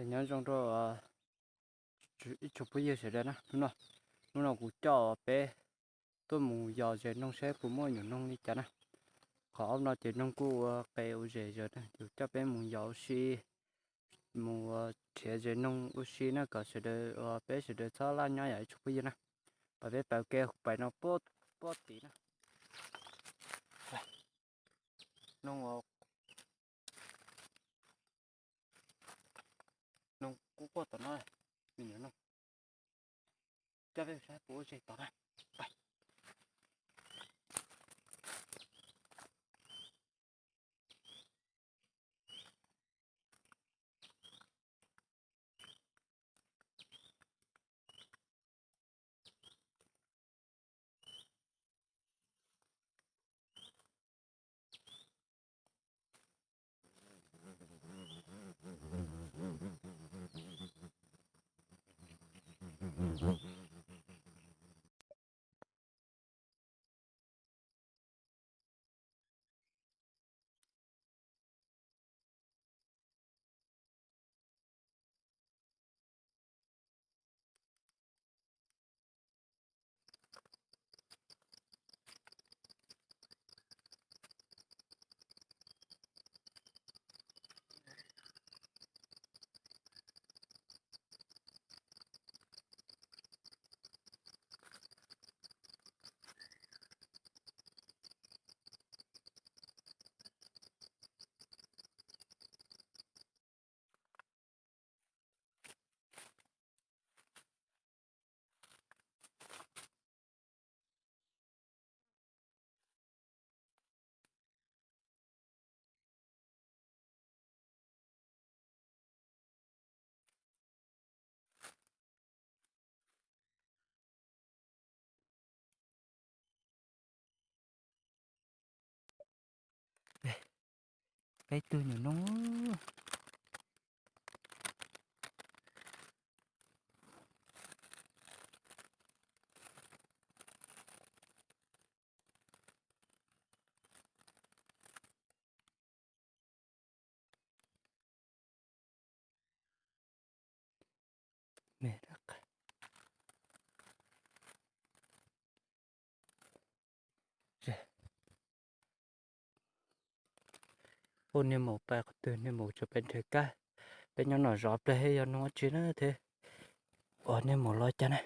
Nyob zoo rau ib tsoom phooj ywg sawv daws na, hnub no, hnub no kuv coj peb tuaj mus yos zes noog saib puas muaj nyuam noog li cas na. Qhov no ces noog kuj ua qe ua zes zog na, kuv coj peb mus yos ua si, mus ua nrhiav zes noog ua si na kom sawv daws, peb sawv daws txhob laj nyob yom ib tsoom phooj ywg na. Pab peb pab kev pais no puag tid na. Noog, noog kuj quaj tom no, me nyuam noog. Coj peb saib puas ua zes tom na. Peb tug nyuam noog. Ua niag maum pais qhov twg, niag maum tseem pais nrhiav kab. Peb nyob no zov pliag yog noog dab tsi na thiab. Ua niag maum los cas na.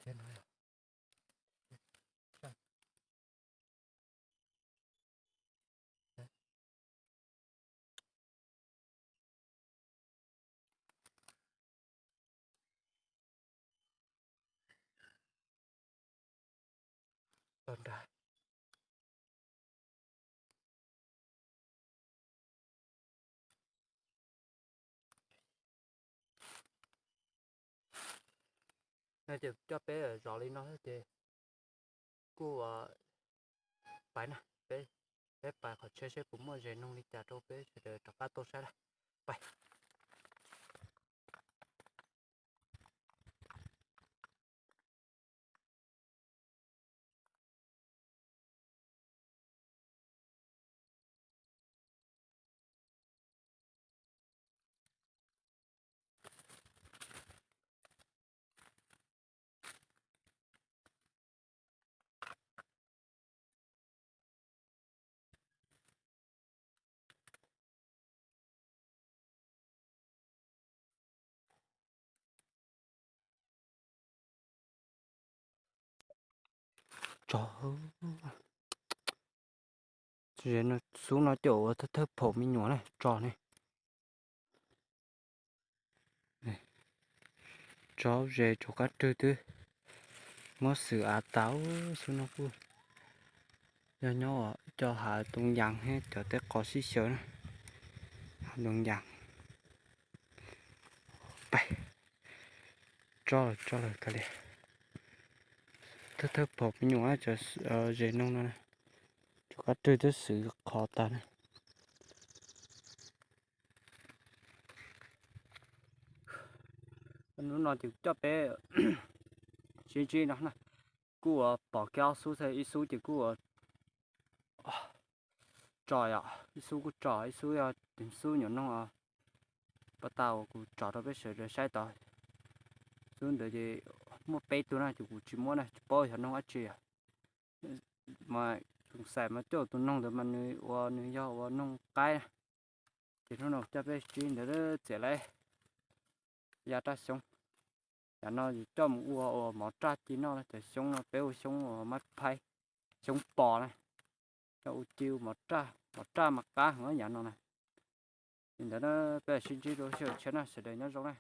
thiab no yog. Tau nrag. No ces coj peb zov li no ces kuj pais na, peb, peb pais qhov tsheb seb puas muaj zes noog li cas rau peb sawv daws rov qab tuaj saib na. Pais. Tso, xub no caum ua thawj thawj phaum me nyuam na tso ne. Tso zes tso qab rwg twb muab xwm av tas xub no kuj yog nyob cov hav Doos Yas thiab cov tej qos sib xyaw na. Hav Doos Yas. Pais. Tso lawm, tso lawm kav liam. Thawj thawj phaum me nyuam cov zes noog no, tso qab rwg twb xwm qhov tas na. Hnub no ces coj peb sib ntsib no na, kuj ua pom kiag ob xub thiab ib xub ces kuj ua tso yom, ib xub kuj tso, ib xub yog tus xub nyuam noog pas tas uas kuv tso rau peb sawv daws saib tod. Xub ntawd ces muaj peb tug na ces kuv tsis muab na, tsis paub xyov noog dab tsi. Mas xav mas coj tus noog ntawd mas nws ua nws yog ua noog qaib na. Ces hnub no coj peb sib ntawd txiav lawm ya raj xyoob. Yam no coj mus ua ua mov raj ci noj na, cov xyoob no peb ua xyoob ua mab phaib, xyoob pos na, coj ua ci ua mov raj, mov raj mas qab heev yam no na. Li ntawd na, peb sib ntsib rau sij hawm tshiab na, sawv daws nyob zoo na.